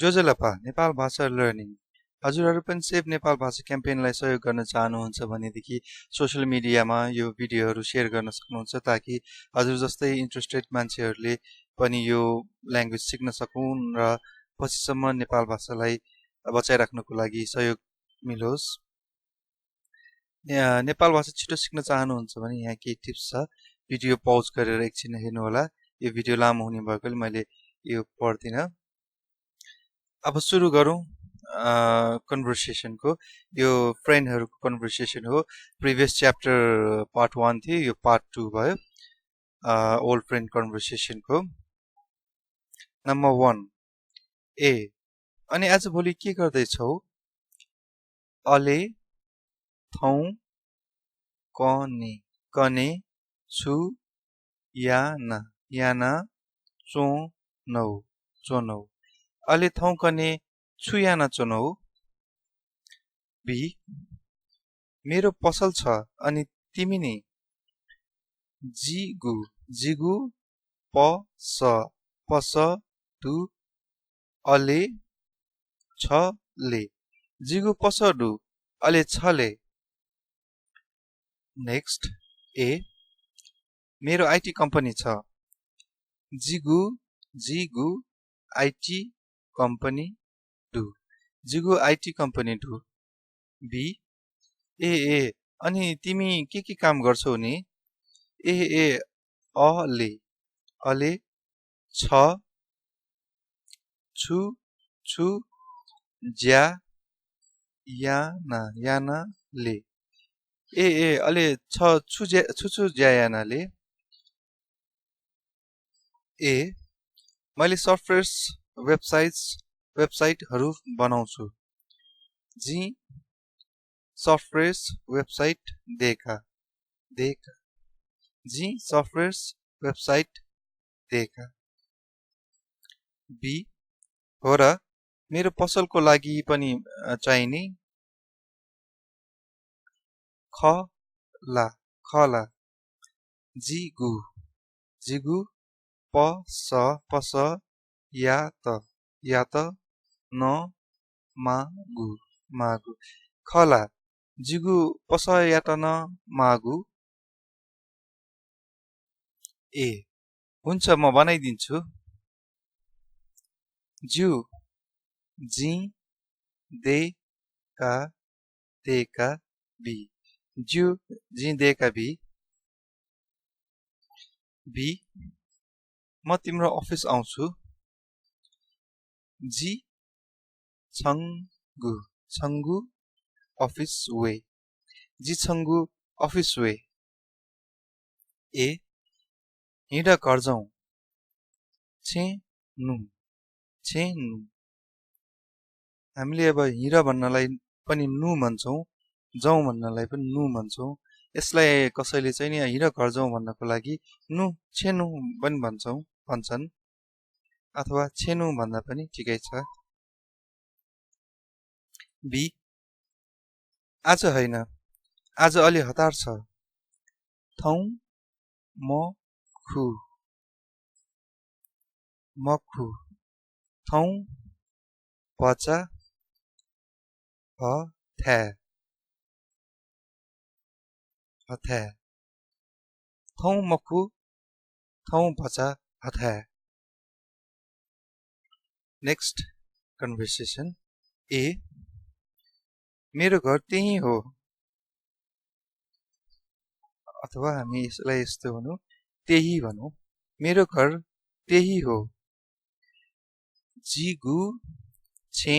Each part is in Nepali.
जोजोलपा नेपाल भाषा लर्निङ हजुरहरू पनि सेभ नेपाल भाषा क्याम्पेनलाई सहयोग गर्न चाहनुहुन्छ भनेदेखि सोशल मिडियामा यो भिडियोहरू शेयर गर्न सक्नुहुन्छ ताकि हजुर जस्तै इन्ट्रेस्टेड मान्छेहरूले पनि यो ल्याङ्ग्वेज सिक्न सकुन् र पछिसम्म नेपाल भाषालाई बचाइराख्नको लागि सहयोग मिलोस्। नेपाल भाषा छिटो सिक्न चाहनुहुन्छ भने यहाँ केही टिप्स छ। भिडियो पौज गरेर एकछिन हेर्नु होला। यो भिडियो लामो हुने भएकोले मैले यो पढ्दिनँ। अब सुरु गरौँ कन्भर्सेसनको। यो फ्रेन्डहरूको कन्भर्सेसन हो। प्रिभियस च्याप्टर पार्ट 1 थियो, यो पार्ट 2 भयो ओल्ड फ्रेन्ड कन्भर्सेसनको। नम्बर 1 ए अनि आज भोलि के गर्दैछौ? अले थौ कने कने छु याना याना चोनौ चोनौ अले थौ कने छु याना चोनौ। बी मेरो पसल छ अनि तिमी नि? जिगु जिगु पस पस दु अले छले जिगु पसडु अले छले। नेक्स्ट ए मेरो आईटी कम्पनी छ। जिगु जिगु आईटी कम्पनी डु जिगु आईटी कम्पनी डु। बी ए अनि तिमी के काम गर्छौ नि? ए अले अले छ छु छु ज्या याना याना ले ए अले छ छु छु ज्या याना ले। ए मैले सफ्टवेयर वेबसाइटहरू बनाउँछु। जी सफ्टवेयर वेबसाइट देखा देखा जी सफ्टवेयर वेबसाइट देखा। बी हो र मेरो पसलको लागि पनि चाहिने। खला खला जिगु जिगु पस पस या त न मागु मागु खला जिगु पस या त न मागु। ए हुन्छ म बनाइदिन्छु। ज्यू जी देका देका बी ज्यू जी देका बी। बी म तिम्रो अफिस आउँछु। जी छङ्गु छङ्गु अफिस वे जी छङ्गु अफिस वे। ए हिँड घर जाउँ। छे नु हामीले अब हिँड भन्नलाई पनि नु भन्छौँ, जाउँ भन्नलाई पनि नु भन्छौँ। यसलाई कसैले चाहिँ नि हिँड घर जाउँ भन्नको लागि नु छेनु पनि भन्छन् अथवा छेनु भन्दा पनि ठिकै छ। बी आज होइन आज अलि हतार छ। थौ मखु मखु थौ भचा हथ्या हथ्या थौ मखु थौ भचा हथ्या। Next conversation. ए मेरो घर त्यही हो अथवा हामी यसलाई यस्तो भनौँ त्यही भनौँ। मेरो घर त्यही हो। जिगु छे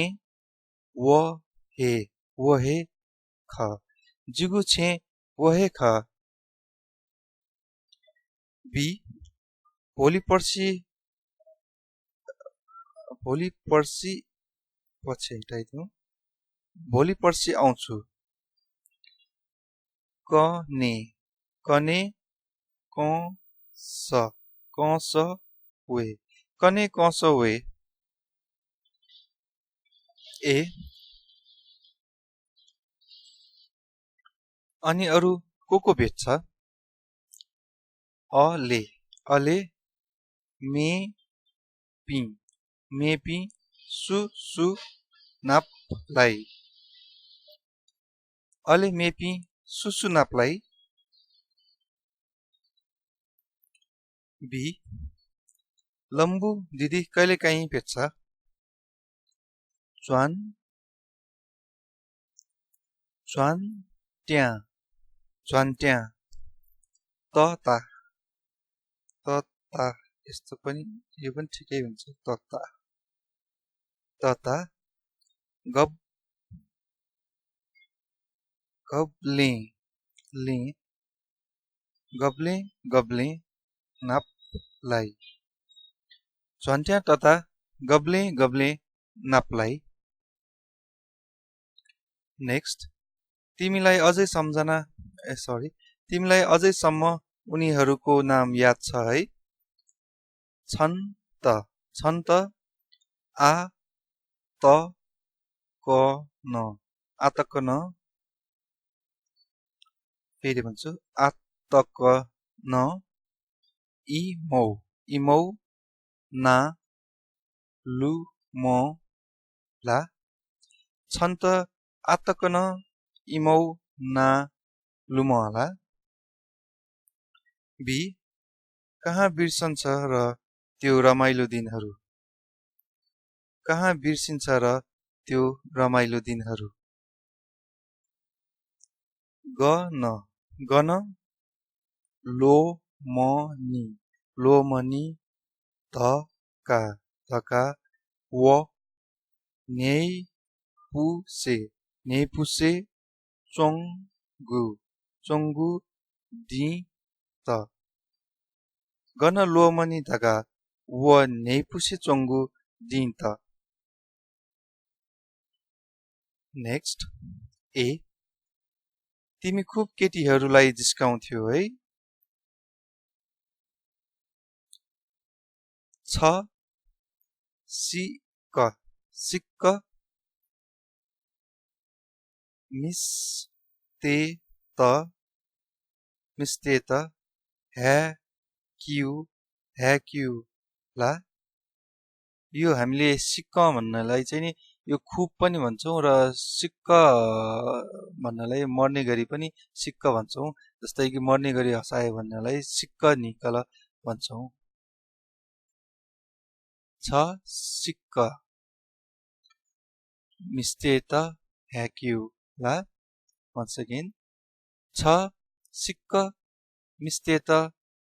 वहे ख जिगु छे वहे ख। बी भोलि पर्सि पछि हटाइदिउँ। भोलि पर्सि आउँछु। कने कने कस वे कने कस वे। ए अनि अरू को भेट छ? अले अले मे पी सु नापलाई अले मेपी सुसु नापलाई बी लम्बु दिदी कहिलेकाहीँ भेट्छ च्वान ट्याँ तता यस्तो पनि यो पनि ठिकै हुन्छ तता गब्ले नापलाई झन्ट्या तथा गब्ले नापलाई नेक्स्ट तिमीलाई अझैसम्म उनीहरूको नाम याद छ है छन् त आ त क न फेरि भन्छु आ त क न इमौ ना लु म ला छन् त आतकन इमौ ना लुमला बी कहाँ बिर्सन्छ र त्यो रमाइलो दिनहरू गन लोमनी धका व नेपुसे चोङ्गु दि त गन लोमनी धका व नेपुसे चोङ्गु दि त नेक्स्ट ए तिमी खुब केटीहरूलाई जिस्काउँथ्यौ है छ सिक्क मिस्ते त ह्याक्यु ला यो हामीले सिक्क भन्नलाई चाहिँ नि यो खुब पनि भन्छौं र सिक्क भन्नलाई मर्ने गरी पनि सिक्क भन्छौं जस्तै कि मर्ने गरी हँसाए भन्नलाई सिक्क निकल भन्छौं छ सिक्क मिस्ते त ह्याक्यु ला once again छ सिक्क मिस्ते त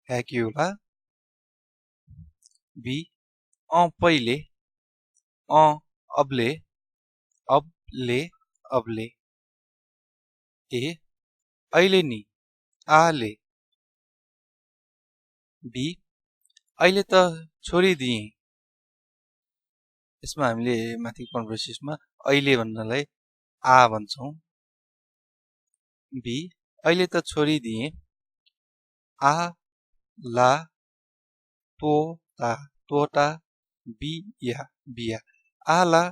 ह्याक्यु ला बी पहिले अब्ले ए अहिले नि आले बी अहिले त छोडिदिए यसमा हामीले माथि कन्भर्सेसनमा अहिले भन्नलाई आ भन्छौं बी अहिले त छोडिदिए आ ला तोटा बिया आला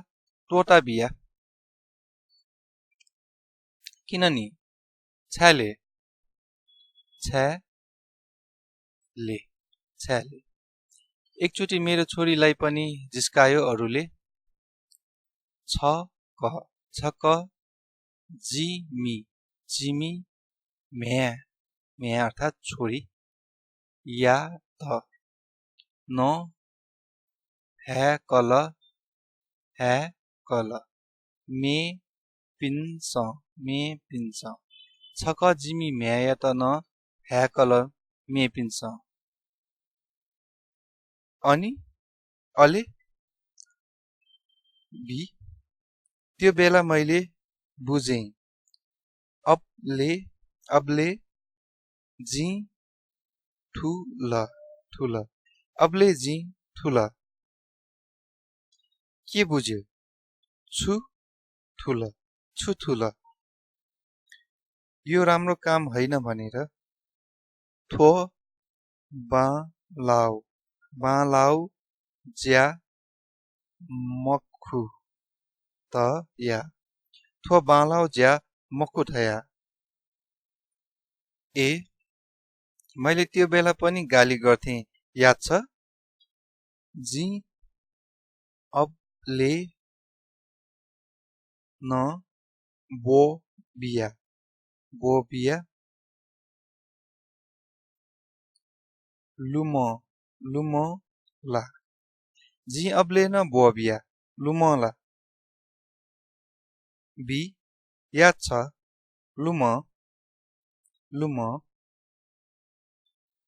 तोटा बिया किननि छ्याले एकचोटि मेरो छोरीलाई पनि जिस्कायो अरूले छक जिमी म्या अर्थात् छोरी या त न ह्याकल मे पिन्छ छक जिमी म्याया त न ह्याकल मे पिन्छ अनि अले बी त्यो बेला मैले बुझे अबले जी ठुल अबले जी ठुल के बुझ्यो छु ठुल यो राम्रो काम होइन भनेर थो बालाउ ज्या मक्खु त या थो बालाउ ज्या मक्खु थया ए मैले त्यो बेला पनि गाली गर्थे याद छ जी ले न बो बिया लुमो ला जी अब लेन बो बिया लुमो ला बी याद छ लुमो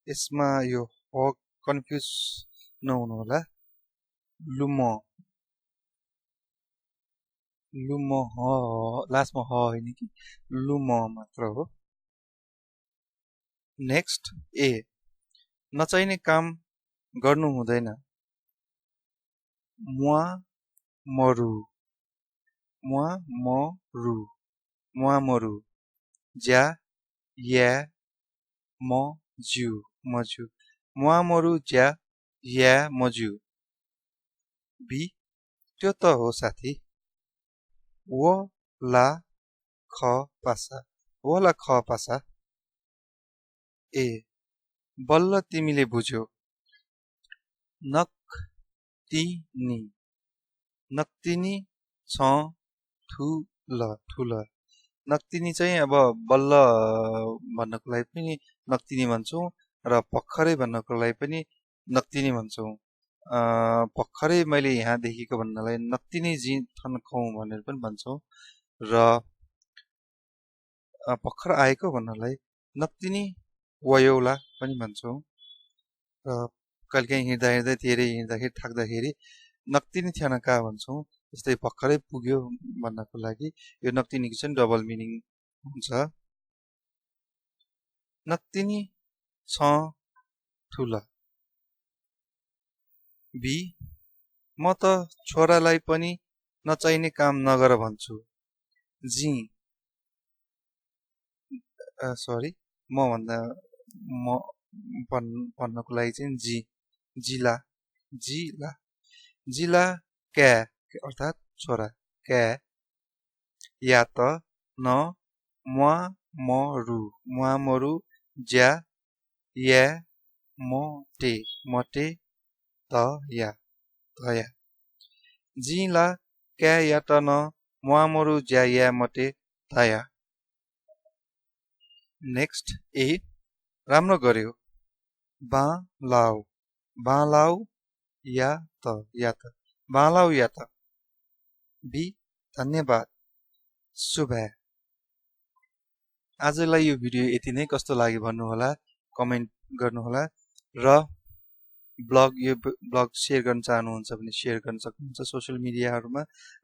यसमा यो हो कन्फ्युज नहुनु होला लुमो हो लास्टमा हो हैन कि लुमो मात्र हो नेक्स्ट ए नचाहिने काम गर्नु हुँदैन मुआ मरु ज्या या मजु मुआ मरु ज्या या मजु बी त्यो त हो साथी वो ला ख पासा ए बल्ल तिमीले बुझ्यौ नक्तिनी छ ठुल नक्तिनी चाहिँ अब बल्ल भन्नको लागि पनि नक्तिनी भन्छौँ र भर्खरै भन्नको लागि पनि नक्तिनी भन्छौँ भर्खरै मैले यहाँ देखेको भन्नलाई नक्तिनी जी थन्खौँ भनेर पनि भन्छौँ र भर्खर आएको भन्नलाई नक्तिनी वयौला पनि भन्छौँ र कहिलेकाहीँ हिँड्दा धेरै हिँड्दाखेरि थाक्दाखेरि नक्तिनी थिएन कहाँ भन्छौँ जस्तै भर्खरै पुग्यो भन्नको लागि यो नक्तिनीको चाहिँ डबल मिनिङ हुन्छ नक्तिनी छ ठुल बी म त छोरालाई पनि नचाहिने काम नगर भन्छु जी सरी म भन्दा म भन्नको लागि चाहिँ जिला क्या अर्थात् छोरा क्या या त न मरु ज्या या मटे त या जिला क्या या त न मरु ज्या या मटे त या नेक्स्ट ए राम्रो गर्यो बालाउ या त बी धन्यवाद शुभे आजलाई यो भिडियो यति नै कस्तो लाग्यो भन्नुहोला कमेन्ट गर्नुहोला र यो ब्लग शेयर गर्न चाहनुहुन्छ भने शेयर गर्न सक्नुहुन्छ सोशल मिडियाहरूमा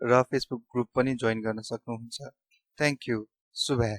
र फेसबुक ग्रुप पनि जोइन गर्न सक्नुहुन्छ थ्यांक यू शुभे